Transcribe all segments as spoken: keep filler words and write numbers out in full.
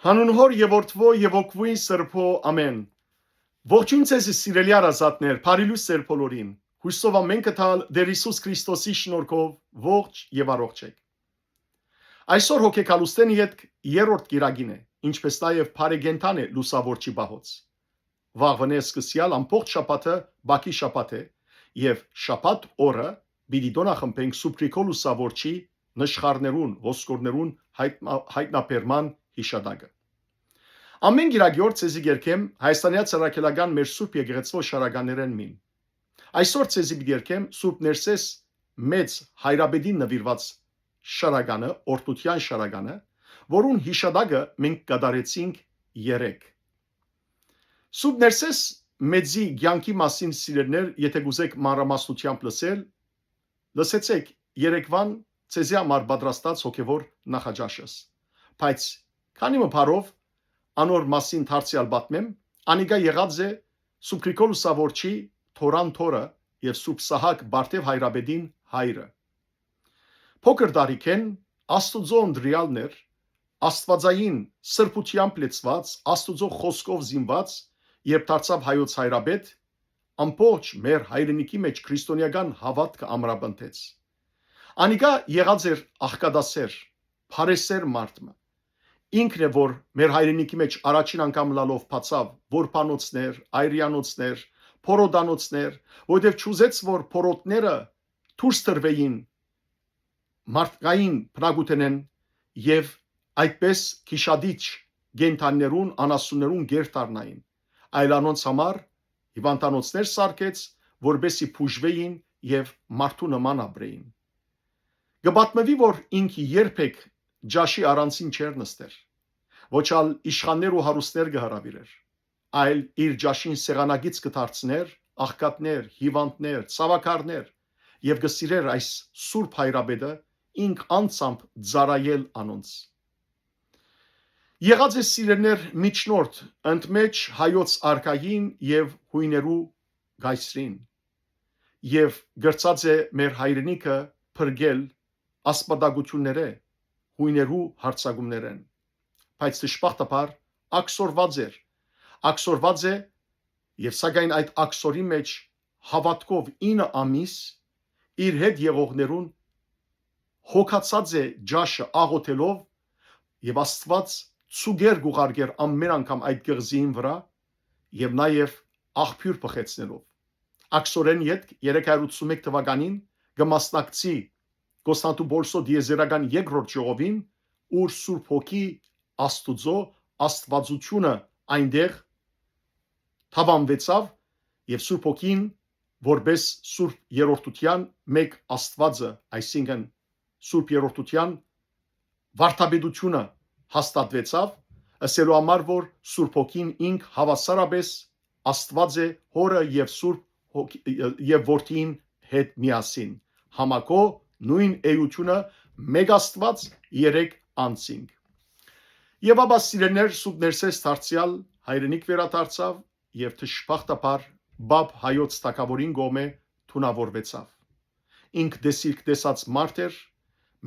Հանուն Հօր եւ Որդւոյ եւ Հոգւոյն Սրբոյ, ամէն։ Ողջոյն ձեզի, սիրելի հարազատներ, բարի լոյս ձեր բոլորին։ Յուսով ամէնքը տալ Տէր Յիսուս Քրիստոսի շնորհքով ողջ եւ առողջ եք։ Այսօր հոգեկալուստէն ետք երրորդ կիրակին է, ինչպես նաեւ բարեկենդան է լուսաւորչի պահոց։ Վաղուընէ սկսեալ ամբողջ շաբաթը Բակի շաբաթ է, եւ շաբաթ օրը պիտի տօնախմբենք Սուբրիքո լուսաւորչի նշխարներուն, ոսկորներուն յայտնա-, յայտնաբերման յիշատակը։ Ամէն կիրակի օր ձեզի կերգեմ Հայաստանեայ Ծրագելական մեր Սուրբ Եկեղեցւոյ շարականներէն մին։ Այսօր ձեզի պիտի երգեմ Սուրբ Ներսէս մեծ հայրապետին նուիրուած շարականը, օրհնութեան շարականը, որուն յիշատակը մենք կատարեցինք երեկ։ Սուրբ Ներսէս մեծի կեանքի մասին, սիրելիներ, եթէ կուզէք մանրամասնութեամբ լսել, լսեցէք երեկվան ձեզի համար պատրաստած հոգեվոր նախաճաշս։ Բայց քանի մը բառով անոր մասին դարձեալ պատմեմ, անիկա եղած է Սուրբ Գրիգոր Լուսաւորչի թորան թորը եւ Սուրբ Սահակ Բարթեւ հայրապետին հայրը։ Փոքր տարիքէն Աստուծոյ ընտրեալն էր, աստուածային սրբութեամբ լեցուած, Աստուծոյ խօսքով զինուած, երբ դարձաւ հայոց հայրապետ, ամբողջ մեր հայրենիքի մէջ քրիստոնեական հաւատքը ամրապնդեց։ Անիկա եղած էր աղքատասէր, բարեսէր մարդ մը։ Ինքն է, որ մեր հայրենիքի մէջ առաջին անգամ ըլլալով բացաւ որբանոցներ, այրիանոցներ, փորոտանոցներ, որովհետեւ չուզեց, որ փորոտները դուրս տրուէին մարդկային բնակութենէն եւ այդպէս գիշատիչ կենդանիներուն, անասուններուն գեր դառնային, այլ անոնց համար հիւանդանոցներ սարքեց, որպէսզի բուժուէին եւ մարդու նման ապրէին։ Կը պատմուի, որ ինք երբեք ճաշի առանցին չէր նստեր, ոչ ալ իշխաններ ու հարուստներ կը հրաւիրէր, այլ իր ճաշին սեղանագիծ կը դարձնէր աղքատներ, հիւանդներ, ցաւաքարներ, եւ կը սիրէր այս սուրբ հայրապետը ինք անձամբ ծառայել անոնց։ Եղած է, սիրելիներ, միջնորդ ընդմէջ հայոց արքային եւ յոյներու կայսրին, եւ կրցած է մեր հայրենիքը փրկել ասպատակութիւններէ, յոյներու յարձակումներէն։ Բայց դժբախտաբար աքսորուած էր, աքսորուած է, եւ սակայն այդ աքսորի մէջ հաւատքով ինը ամիս իր հետ եղողներուն հոգացած է ճաշը աղօթելով, եւ Աստուած ցուգեր կ'ուղարկէր ամէն անգամ այդ կղզիին վրայ, եւ նաեւ աղբիւր բղեցնելով։ Աքսորէն ետք երեք հարիւր ութսունմէկ թուականին կը մասնակցի Կոստանդնուպոլսոյ տիեզերական երկրորդ ժողովին, ուր Սուրբ Հոգի Աստուծոյ աստուածութիւնը այնտեղ թաւանուեցաւ, եւ Սուրբ Հոգին, որպէս Սուրբ Երրորդութեան մէկ Աստուածը, այսինքն Սուրբ Երրորդութեան վարդապետութիւնը հաստատուեցաւ, ըսելու համար, որ Սուրբ Հոգին ինք հաւասարապէս Աստուած է, Հօրը եւ Սուրբ Հոգի-, եւ Որդին հետ միասին, համակօ նոյն էութիւնը, մէկ Աստուած, երեք անձինք։ Եւ ապա, սիրելիներ, Սուրբ Ներսէս դարձեալ հայրենիք վերադարձաւ եւ դժբախտաբար Պապ հայոց թագաւորին կողմէ թունաւորուեցաւ։ Ինք տեսիլք տեսած մարդ էր,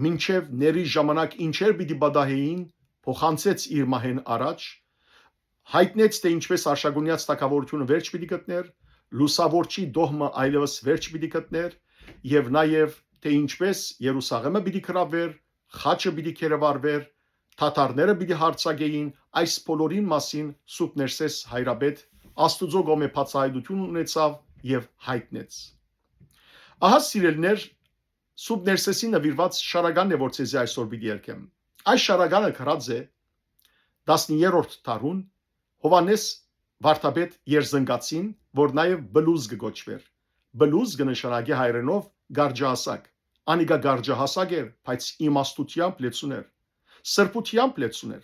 մինչեւ ների ժամանակ ինչեր պիտի պատահէին, փոխանցեց իր մահէն առաջ, յայտնեց, թէ ինչպէս Արշակունեաց թագաւորութիւնը վերջ պիտի գտնէր, լուսաւորչի դոհմը այլեւս վերջ պիտի գտնէր, եւ նաեւ թէ ինչպէս Երուսաղէմը պիտի գրաւէր, խաչը պիտի գերեվարուէր, թաթարները պիտի յարձակէին, այս բոլորին մասին Սուրբ Ներսէս հայրապետ Աստուծոյ կողմէ բացայայտութիւն ունեցաւ եւ յայտնեց։ Ահա, սիրելիներ, Սուրբ Ներսէսին նուիրուած շարականն է, որ ձեզի այսօր պիտի երգեմ։ Այս շարականը գրած է տասներկրորդ դարուն Յովհաննէս վարդապետ Երզնկացին, որ նաեւ Բլուզ կը կոչուէր։ Բլուզ կը նշանակի հայերէնով կարճահասակ։ Անիկա կարճահասակ էր, բայց իմաստութեամբ լեցուն էր, սրբութեամբ լեցուն էր,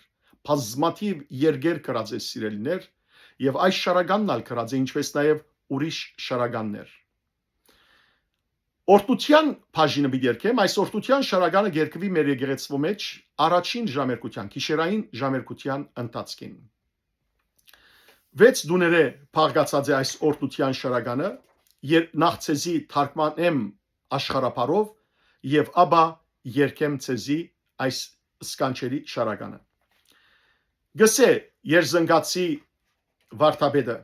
բազմաթիւ երկեր գրած է, սիրելիներ, եւ այս շարականն ալ գրած է, ինչպէս նաեւ ուրիշ շարականներ։ Օրհնութեան բաժինը պիտի երգեմ, այս օրհնութեան շարականը կերգուի մեր եկեղեցւոյ մէջ առաջին ժամերգութեան, գիշերային ժամերգութեան ընթացքին։ Վեց տուներէ բաղկացած է այս օրհնութեան շարականը, եր-, նախ ձեզի թարգմանեմ աշխարհաբարով եւ ապա երգեմ ձեզի այս սքանչելի շարականը։ Գսե երզնգացի վարդապետը.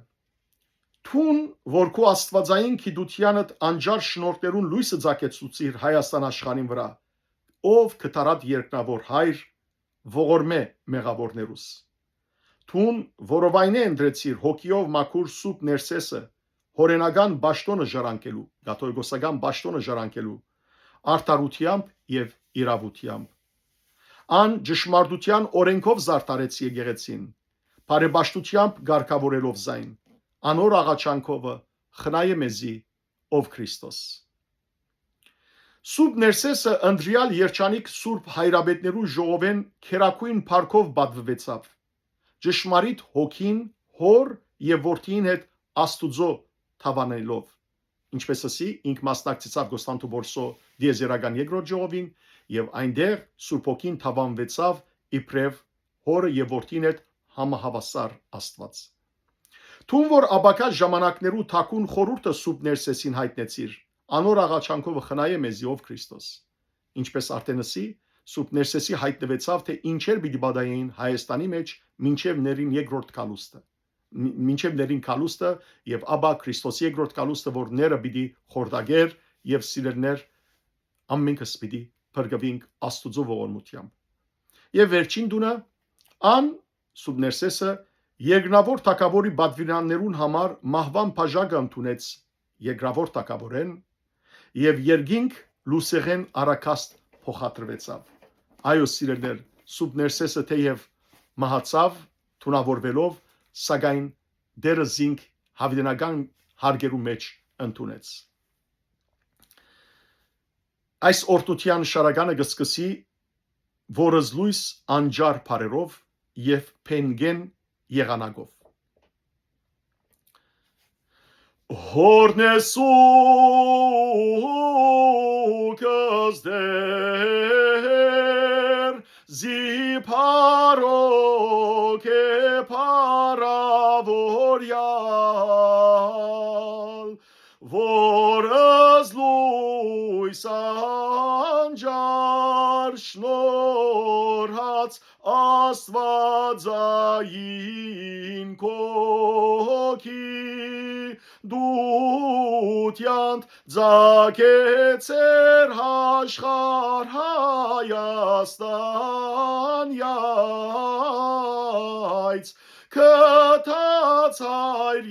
«Դուն, որ քու աստուածային գիտութեանդ անճար շնորհներուն լոյսը ծագեցուցիր Հայաստան աշխարհին վրայ, ով քթառատ երկնաւոր Հայր, ողորմէ մեղաւորներուս։ Դուն որովայնէ ընտրեցիր հոգիով մաքուր սուրբ Ներսէսը, յօրենական պաշտօնը ժառանգելու, կաթողիկոսական պաշտօնը ժառանգելու, արդարութեամբ եւ իրաւութեամբ։ Ան ճշմարտութեան օրէնքով զարդարեց եկեղեցին, բարեպաշտութեամբ կարգաւորելով զայն, անոր աղաչանքովը խնայէ մեզի, ով Քրիստոս»։ Սուրբ Ներսէսը ընտրեալ երջանիկ սուրբ հայրապետներու ժողովէն քերագոյն փառքով պատուեցաւ, ճշմարիտ հոգին, հոր եւ որդին հետ Աստուծոյ թաւանելով, ինչպես ըսի, ինք մասնակցեցաւ Կոստանդնուպոլսոյ տիեզերական երկրորդ ժողովին եւ այնտեղ Սուրբ Հոգին թաւանուեցաւ իբրեւ հորը եւ որդին հետ համահաւասար Աստուած։ Դուն որ ապագայ ժամանակներու թաքուն խորհուրդը սուրբ Ներսէսին յայտնեցիր, անոր աղաչանքովը խնայէ մեզի, ով Քրիստոս։ Ինչպես արդեն ըսի, սուրբ Ներսէսի յայտնուեցաւ, թէ ինչեր պիտի պատահէին Հայաստանի մէջ մինչեւ ներին երկրորդ գալուստը, մի-, մինչեւ ներին գալուստը եւ ապա Քրիստոս երկրորդ գալուստը, որ ները պիտի խորտակեր եւ սիրելիներ, ամենքս պիտի փրկուինք Աստուծոյ ողորմութեամբ։ Եւ վերջին տունը, ան, սուրբ Ներսէսը, երկնաւոր թագաւորի պատուիրաններուն համար մահուան բաժակը ընդունեց երկրաւոր թագաւորէն եւ երկինք լուսեղէն առագաստ փոխադրուեցաւ։ Այո, սիրելիներ, սուրբ Ներսէսը թէեւ մահացաւ, թունաւորուելով, սակայն Տէրը զինք յաւիտենական հարկերու մէջ ընդունեց։ Այս օրհնութեան շարականը կը սկսի, որ զլոյս անճար բառերով եւ փենկեն եղանակով։ Հորնեսու կզդեր զի փառոք է փառաւորեալ, որ զլոյս անճար շնորհած Աստուածային քոքի դուտեանդ ձագեցեր աշխարհ Հայաստան, հայց գտած հայր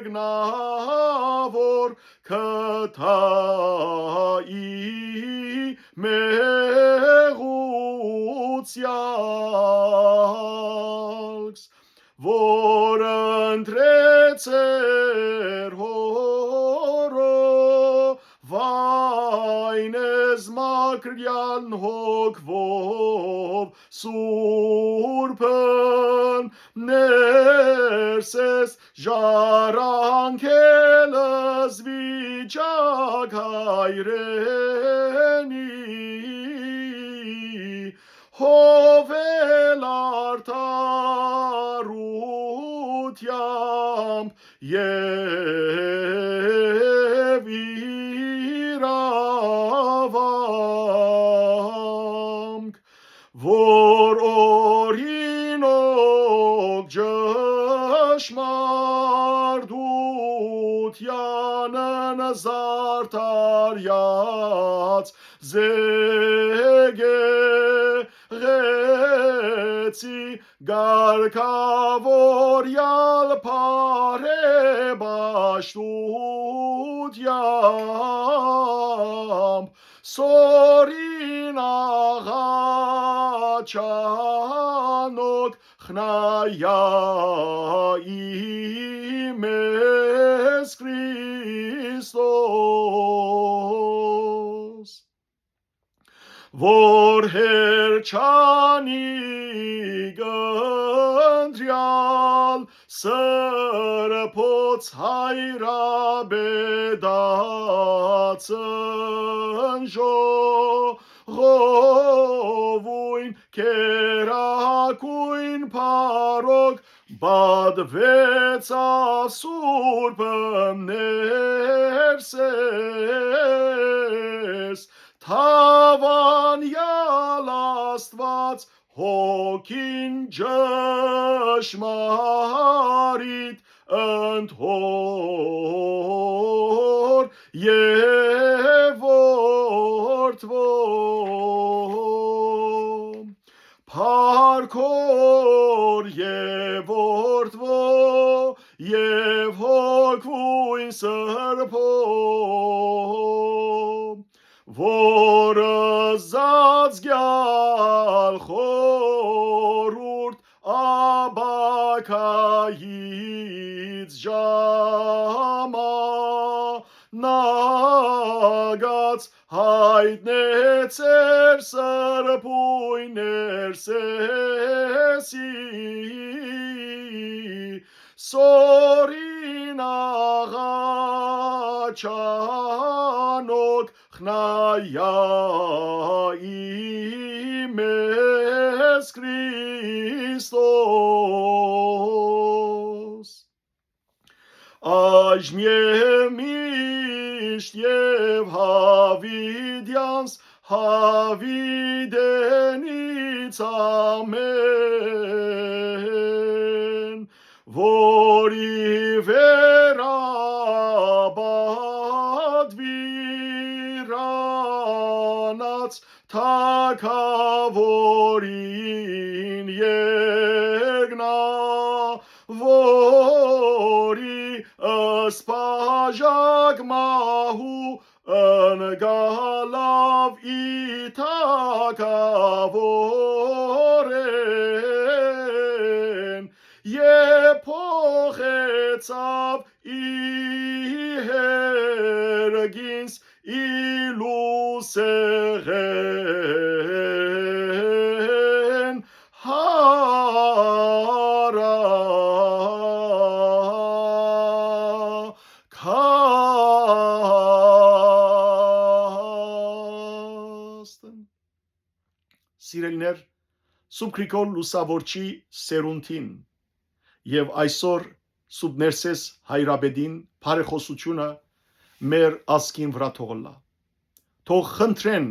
երկնաւոր, գտայի մեղուցեալքս, որ ընտրեցեր հորը վայնեզ մաքրեան հոգվով սուրբն ներսես ժառանգել զվիճակ հայրենի, հովել արդարութեամբ եւ իրաւանք, որ օրինօք ճշմարտութեանն զարդարեաց զեկեղեցի կարգաւորեալ բարեպաշտութեամբ, սորին աղաչանօք խնայայի մեզ Քրիստոս, որ հերջանիկ ընտրեալ սրբոց հայրապետացն ժողովոյն քերագոյն փառոք պատուեցաւ սուրբն ներսես, թաւանեալ Աստուած հոգին ճշմարիտ ընդ հոր եւ որդւոյ, փառք հոր եւ որդւոյ եւ հոգւոյն սրբոյ, որ զազգեալ խորհուրդ ապագայից ժամանակած յայտնեցեր սրբոյն Ներսէսի Սորին աղաչանոք խնայայի մեզ Քրիստոս։ Այժմ եւ միշտ եւ յաւիտեանց յաւիտենից ամէն, որ ի վեր աբադվիրանացթագաւորին եկնա, որի սպաժակ մահու ընկալաւ ի թագաւորէն եւ փոխեցաւ ի հերգինս, ի լուսեղէն հարակաստն։ Սիրելիներ, Սուրբ Գրիգոր Լուսաւորչի սերունդին եւ այսօր Սուրբ Ներսէս հայրապետին բարեխօսութիւնը մեր ազգին վրայ թող ըլլայ։ Թող խնդրեն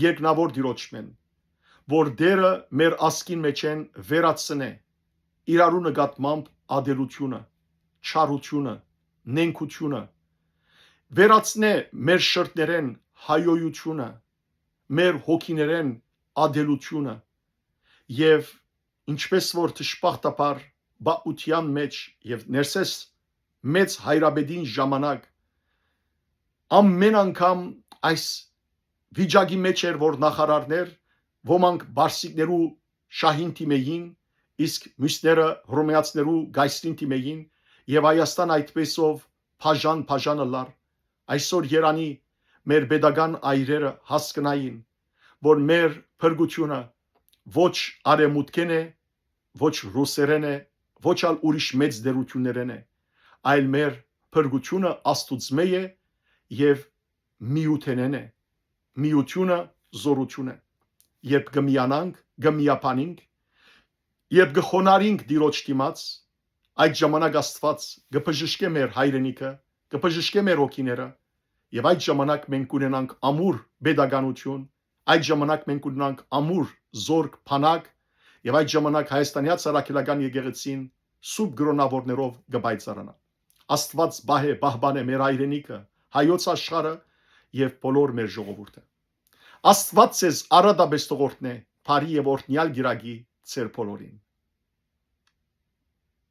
երկնաւոր Տիրոջմէն, որ Տէրը մեր ազգին մէջէն վերացնէ իրարու նկատմամբ ատելութիւնը, չարութիւնը, նենգութիւնը, վերացնէ մեր շրթներէն հայոյութիւնը, մեր հոգիներէն ատելութիւնը եւ ինչպէս որ դժբախտաբար բաղուտեան մէջ եւ Ներսէս մեծ հայրապետին ժամանակ ամէն անգամ այս վիճակի մէջ էր, որ նախարարներ, ոմանք պարսիկներու շահին դիմէին, իսկ միւսները հռոմեացիներու կայսրին դիմէին, եւ Հայաստան այդպէսով բաժան-բաժան ըլլար։ Այսօր երանի մեր պետական այրերը հասկնային, որ մեր փրկութիւնը ոչ արեւմուտքէն է, ոչ ռուսերէն է, ոչ ալ ուրիշ մեծ դերութիւններէն է, այլ մեր փրկութիւնը Աստուծմէ է եւ միութենէն է։ Միութիւնը զօրութիւն է։ Երբ կը միանանք, կը միաբանինք, երբ կը խոնարհինք Տիրոջ դիմաց, այդ ժամանակ Աստուած կը բժշկէ մեր հայրենիքը, կը բժշկէ մեր հոգիները, եւ այդ ժամանակ մենք կունենանք ամուր պետականութիւն, այդ ժամանակ մենք կունենանք ամուր զօրք, բանակ, եւ այդ ժամանակ հայաստանեաց առաքելական եկեղեցին սուրբ կրօնաւորներով կը պայծառանայ։ Աստուած պահէ, պահպանէ մեր հայրենիքը, հայոց աշխարհը եւ բոլոր մեր ժողովուրդը։ Աստուած ձեզ առատապէս թող օրհնէ, բարի եւ օրհնեալ կիրակի ձեր բոլորին։